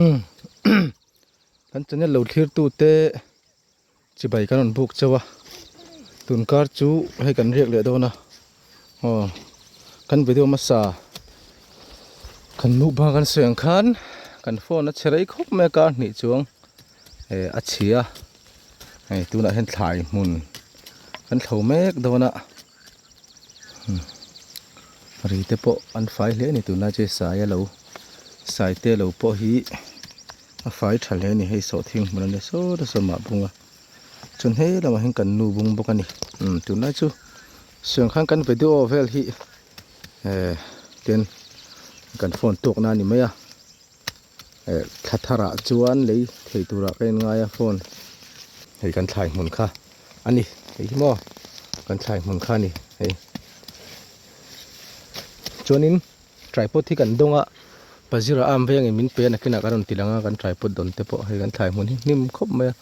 Kan channel lo thlir tu te chibai kan rawn buk chauh a tun kar chu hei kan riak leh dawn a aw kan video hmasa kan mukbang kan sawi ang khan kan phone a chhe rei khawp mai a kar hnih chuang eh a chhia hei tunah hian thlai hmun kan thlo mek dawn a. Ri te pawh an fai hle a ni tunlai chu sai a lo sai te lo pawh hi a fai tha hle a ni hei sawhthing hmun a nia sawta saw mah bung a chuan he lamah hian kan nu bung bawk a ni umm tunlai chu sawiang khan kan video vel hi eh ten kan phone tawk na a ni mai a eh thla thar ah chuan lei thei turah ka inngai a phone hei kan thlai hmun kha a ni hei hi maw kan thlai hmun kha a ni hei chuanin tripod hi kan dawng a pazira am vengin min pe a nakinah kan rawn ti lang a kan tripod dawn te pawh hei kan thlai hmun hi hnim khawp mai a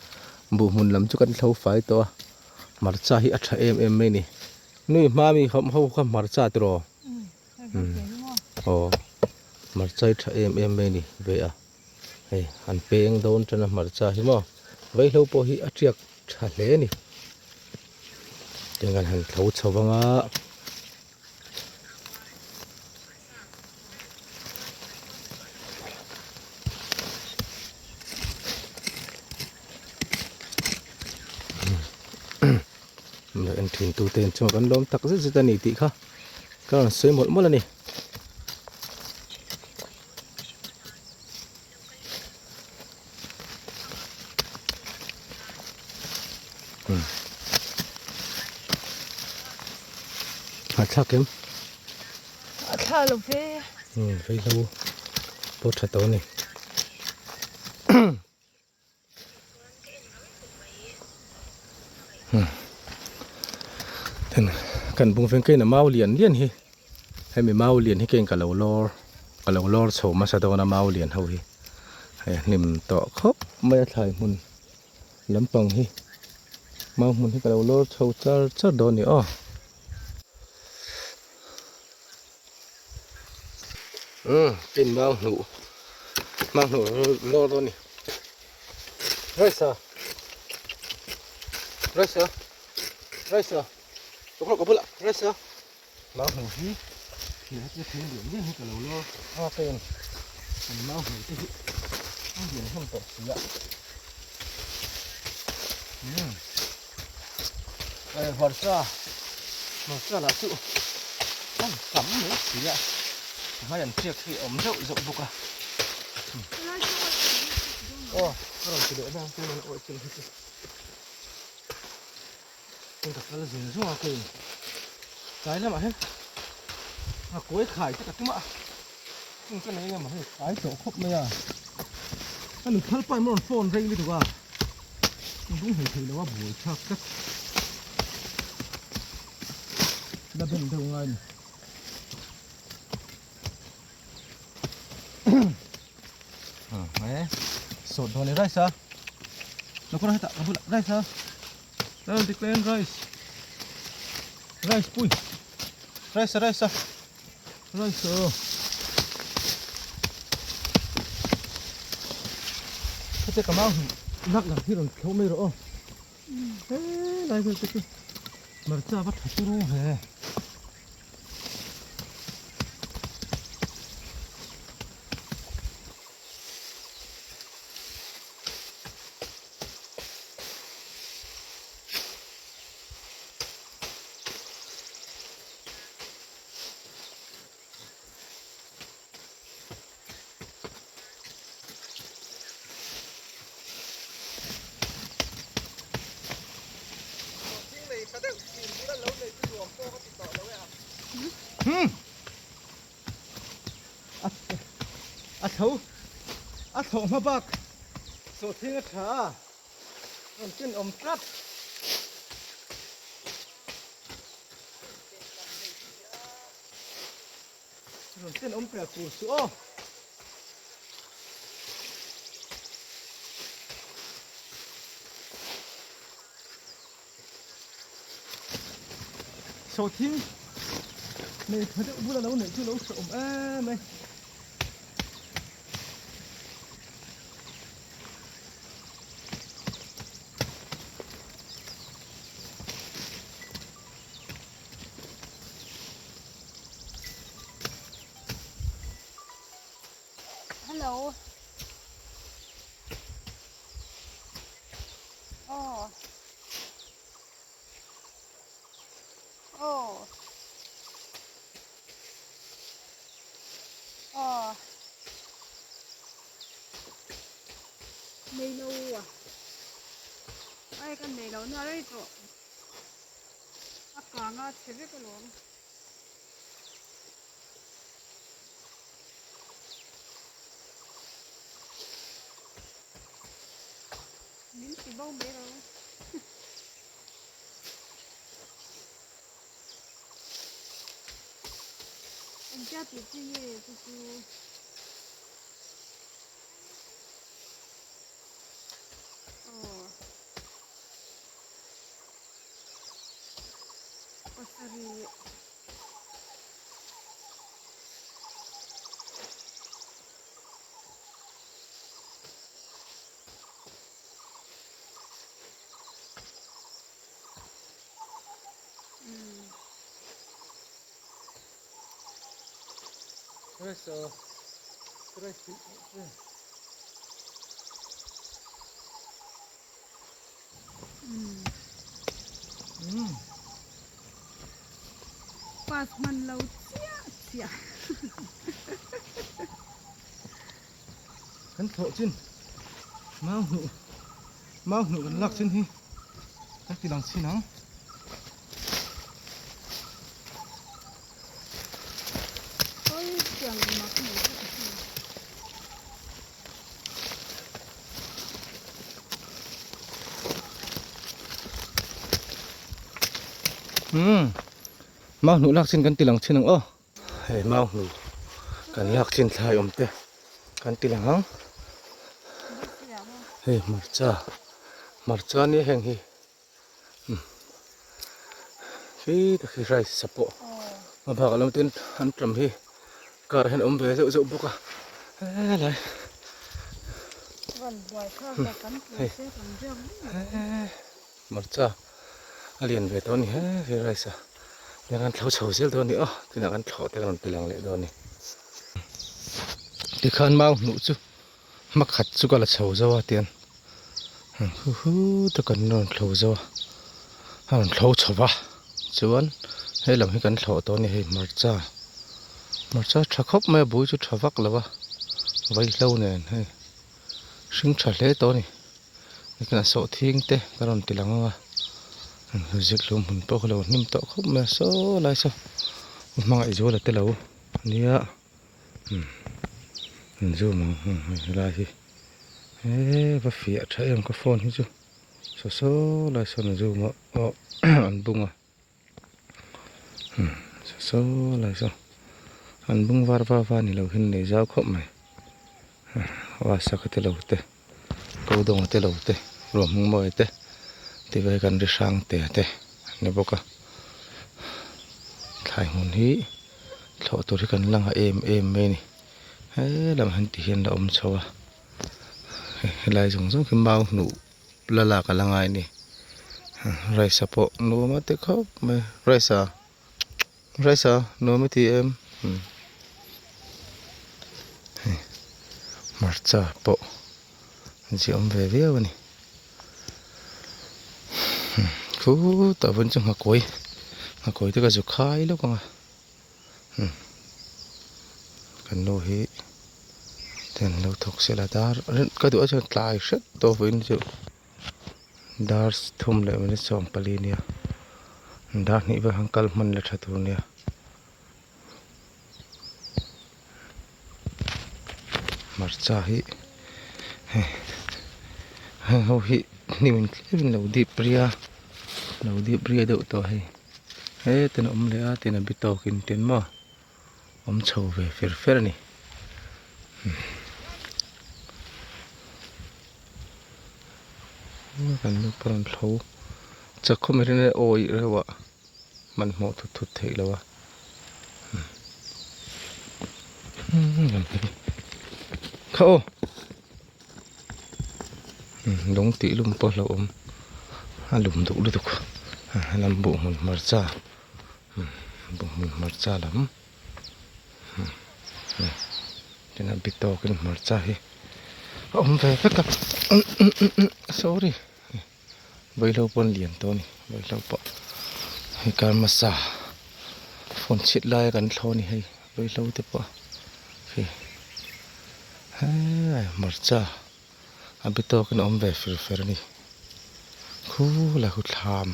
buh hmun lam chu kan thlo fai tawh a hmarcha hi a tha em em mai a ni nui hma mi ho kha hmarcha tiraw. Aw hmarcha hi tha em em mai a ni ve a hei an peng dawn tan a hmarcha hi maw vaihlo pawh hi a tiak tha hle a ni tiang kan han thlo chho vang a. En thin tu te chuan kan lawm tak zet zet a ni tih kha ka rawn sawi mawlh mawlh a ni. A thlak em? A thla lo ve. Vaihlo pawh tha tawh a ni. Kan bung veng keina mau lian lian hi hemi mau lian hi kein ka lo lawr ka lo lawr chho hmasa dawn a mau lian ho hi hei a hnim tawh khawp mai a thlai hmun lampang hi mau hmun hi ka lo lawr chho char char dawn a ni aw. Umm pin mau hnuh mau hnuh lawr dawn a ni rice a rice a rice a ka bulah ka bulah rice a mau hnuh hi thir te thir lian lian hi ka lo lawr a ka en an mau hnuh te hi a lian hlawm tawh si a umm hmarcha hmarcha lah chu an tam mai si a hmai an tiak hi a awm zeuh zeuh bawk a aw a rawn ti leh vang chuan an awih chin hi chu heng ka kal zung zung a kei tlai lamah hian a kuai khai te ka tum a chung ka nei lamah hei tlai tawh khawp mai a ka nu thal pahin rawn phone rei lutuk a bung hlei thei lo a buai thlak tlat la ben deuh ngai a ni. Sawt dawn e rice a Lokawr hetah ka bulah rice a Lal dik len rice Rice pui Rice a rice a Rice a Hete ka mau lak lam hi rawn thlauh mai rawh aw Helai vel te chu hmarcha va tha turu ve. A tho a thlawh hma bak sawhthing a tha a rawn ken awm tlat. Rawn ken awm pel tur chu aw. Sawhthing nei tha deuh bula lo neih chu lo hrehawm em mai. Hello. Aw. Aw. Aw. Nei lo a. Ai kan nei lo na rei tawh. A kang a chhe vek alawm. Min ti bo mai lo. Engtia tih chi nge chu chu. Aw. Pasarih. Pass hman lo chiah chiah. Kan thlawh chin mau hnuh mau hnuh kan lak chin hi kan ti lang chin ang. Umm mau hnuh lak chin kan ti lang chin ang aw. Hei mau hnuh kan lak chin thlai awm te kan ti lang ang. Hei hmarcha hmarcha nia heng hi. Khi tak hi rice sa pawh a bak ah lam ten an tam hi car ah hian a awm ve zeuh zeuh bawk a helai hei hmarcha a lian ve tawh a ni he he rice a tiang an thlo chho zel dawn a ni aw tunah kan thlawh te kan rawn ti lang leh dawn a ni tikhan mau hnuh chu. Hmakhat chu ka la chho zo a tian hu hu tak an rawn thlo zo a a rawn thlo chho va chuan he lam hi kan thlawh tawh a ni hei hmarcha hmarcha tha khawp mai a bui chu tha vak lo a vaihlo nen hei hring tha hle tawh a ni nikin a sawhthing te ka rawn ti lang ang a zikhlum hmun pawh ka lo hnim tawh khawp mai a saw lai saw hmangaih zuala te lo nia. An zoom ang heng helai hi eee va fiah tha em ka phone hi chu saw saw lai sawn a zoom a aw an bung a saw saw lai saw an bung var va va ni lo hian nei zau khawp mai wasa ka te lo te ko dawng te lo te ruah hmung mawi te tive kan ri hrang te te an ni bawk a thlai hmun hi thlawh tur hi kan la ngah em em mai a ni he lamah hian ti hian la awm chho a helai zawng zawng khi mau hnuh la lak a la ngai a ni rice a pawh nuam a ti khawp mai rice a rice a nuam a ti em hei hmarcha pawh ziah awm ve viau a ni khutah vawiin chu nghakawi nghakawi te ka zu khai lawk ang a. Kan nu hi ten lo thawk sela dar ka duh a chuan tlai hret tawh vawiin chu dar thum leh minute 14 nia dar hnih vel khan kal hman la tha tur nia. Hmarcha hi hei heng ho hi hnim in tlem in lo dip ria lo dip ria deuh tawh hei. Hetin a awm leh a tin a bi tawkin tin maw awm chho ve fer fer a ni. Kan nu pawh rawn thlo chak khawp mai hian awi reuh a hmanhmawh thut thut theih loh a. Kha aw. Lung tih lum pawh hlauh awm a lum duh lutuk helam buh hmun hmarcha buh hmun hmarcha lam. Tin a bi tawkin hmarcha hi a awm ve vek a sorry vaihlo pawh an lian tawh a ni vaihlo pawh hei kar hmasa phone chhit laia kan thlawh a ni hei vaihlo te pawh hei hee hmarcha a bi tawkin a awm ve fer fer a ni khu la khu thlam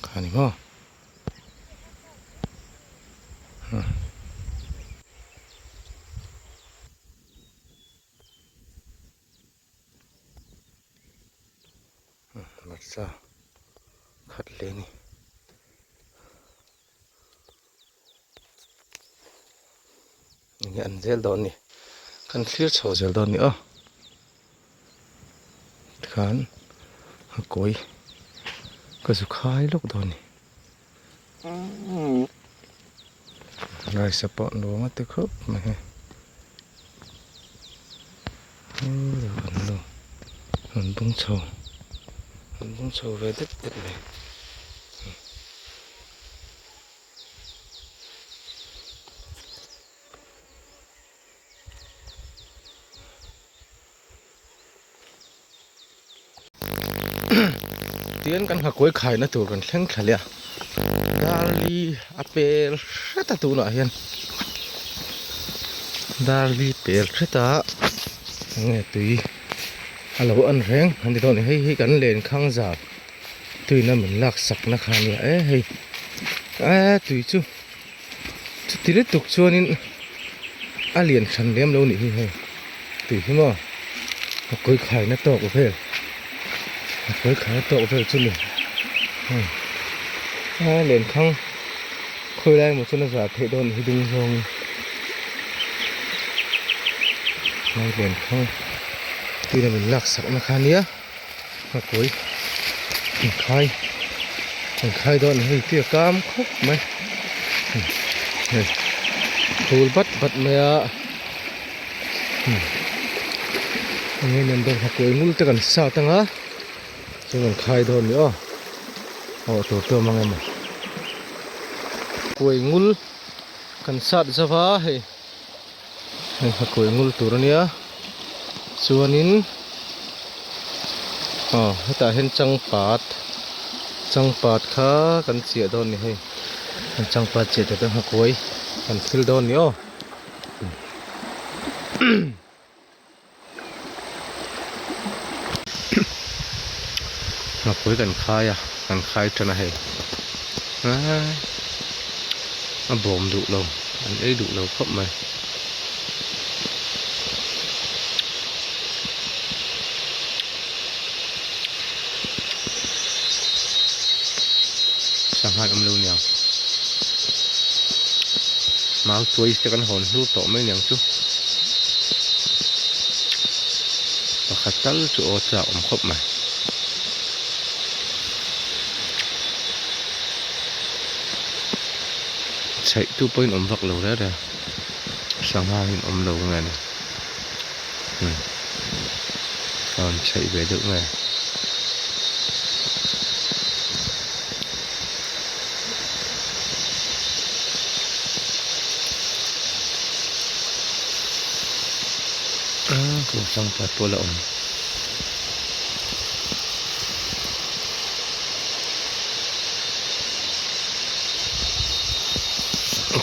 kha a ni maw. Hmarcha khat hle a ni. Enge an zel dawn ni kan thlir chho zel dawn ni aw tikhan a kawi ka zu khai lawk dawn ni rice pawh nuam a ti khawp mai hei an lo an bung chho an bung chho ve det det mai. Tian kan nghakuai khaina tur kan thleng thla leh a darli a pel hret a tunah hian darli pel hret a enge tui a lo en reng a ni dawn a ni hei hi kan lenkhang zar. Tuina min lak sak na kha ania e hei e tui chu chuti lutuk chuanin a lian hran lem lo nih hi hei tui hi maw a kawi khaina tawk vel a kawi khaina tawk vel chu ni hei a lenkhang khawi lai emaw chuan a zah theih dawn hi ding zawngin hei lenkhang tuina min lak sak na kha ania. A kawi an khai an khai dawn a ni hei tui a kam khawp mai hei phul bat bat mai a enge nen dawn a kawi ngul te kan sat anga chuan an khai dawn a ni aw aw tur te awm ang emaw kawi ngul kan sat zova hei. Hei a kawi ngul tur ania chuanin aw hetah hian changpat changpat kha kan chiah dawn a ni hei kan changpat chiah te chu nghakuai kan thil dawn a ni aw. Nghakuai kan khai a kan khai tan a hei a bawm duh lo an ei duh lo khawp mai. Sangha an awm lo niang mau tuai te kan hawn hlur tawh mai niang chu pakhat tal chu aw chak awm khawp mai. Chheih tu pawhin awm vak lo reng reng sangha hi an awm lo nge ni a rawn chheih ve deuh nge. Changpat pawh la awm.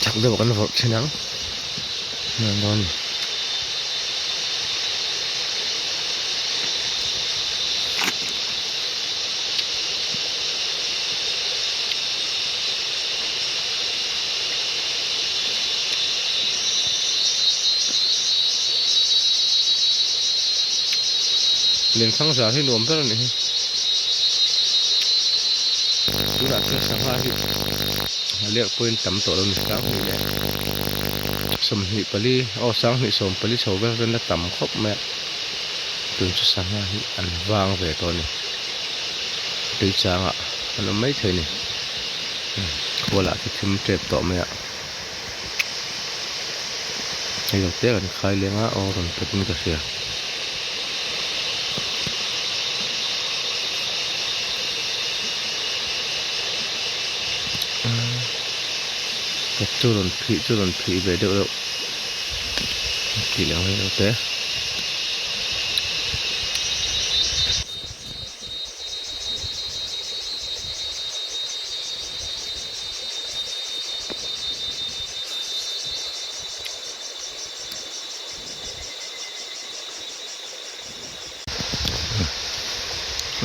Chak deuh kan vawrh thin ang dawn. Lenkhang zar hi nuam ber a nih hi tunah chuan sangha hi a lek pawhin tam tawh lo a ni sanghnih leh sawmhnih pali aw sanghnih sawm pali chho vel chuan la tam khawp mai a tun chu sangha hi an vang ve tawh a ni tui changah an awm maithei a ni khualah te thim tep tawh mai a hei lo te kan khai leng a aw rawn pet in ka hria. Chu rawn phih chu rawn phih ve deuh deuh. ti leh ang rei lo te.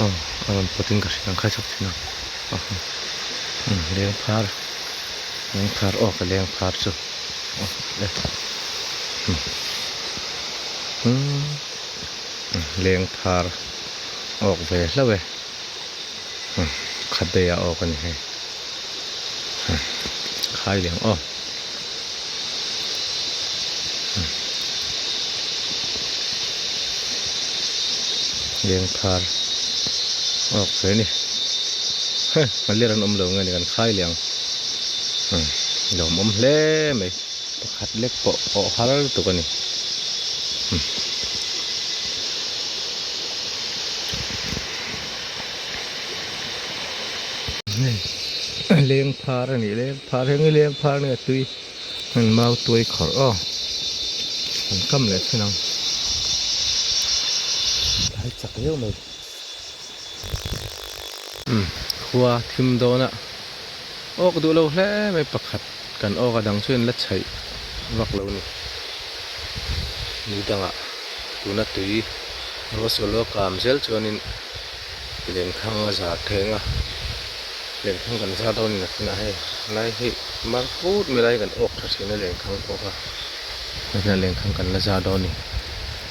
Aw a rawn pawt in ka hria ang khai chhawk thin a leng phar leng phar aw ka leng phar chu aw le leng phar awk ve hlauh e khabe a awk a ni hei khai leng aw. Leng phar awk ve a ni hei hmalir an awm lo nge ni kan khai leh ang lawmawm hle mai pakhat lek pawh awh har lutuk a ni. Leng phar a nih leng phar heng hi leng phar nge tui heng mau tuai khawrh aw an kam leh thin ang tlai chak viau mai umm khua thim dawn a awk duh lo hle mai pakhat kan awk a dang chu in la chhaih vak lo a ni ni dangah tuna tui ruahsawlh a kam zel chuanin. Lenkhang a zar theng a, lenkhang kan zar dawn in a thinah hei lai hi mar put mai lai kan awk tha thin a lenkhang pawh kha hetiang lenkhang kan la zar dawn a ni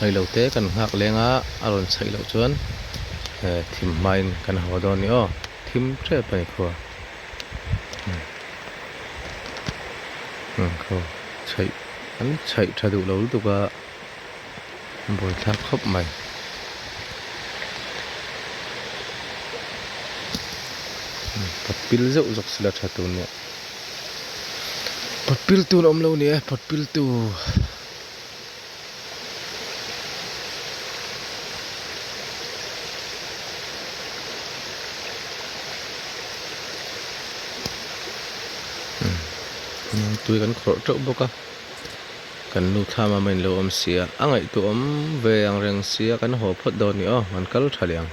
reilo te kan nghak leng a a rawn chhaih loh chuan eh thim hmain kan haw dawn a ni aw thim tep a ni khua khaw chhaih an chhaih tha duh lo lutuk a. Buaithlak khawp mai. Pot pil zeuh zawk sila tha tur nia. Pot pil tu an awm lo ni e, pot pil tu. Tui kan khawrh teuh bawk a. Kan nu thlam a main lo awm sia, a ngaihtuah awm ve ang reng sia kan haw phawt dawn ni aw, kan kal tha leh ang.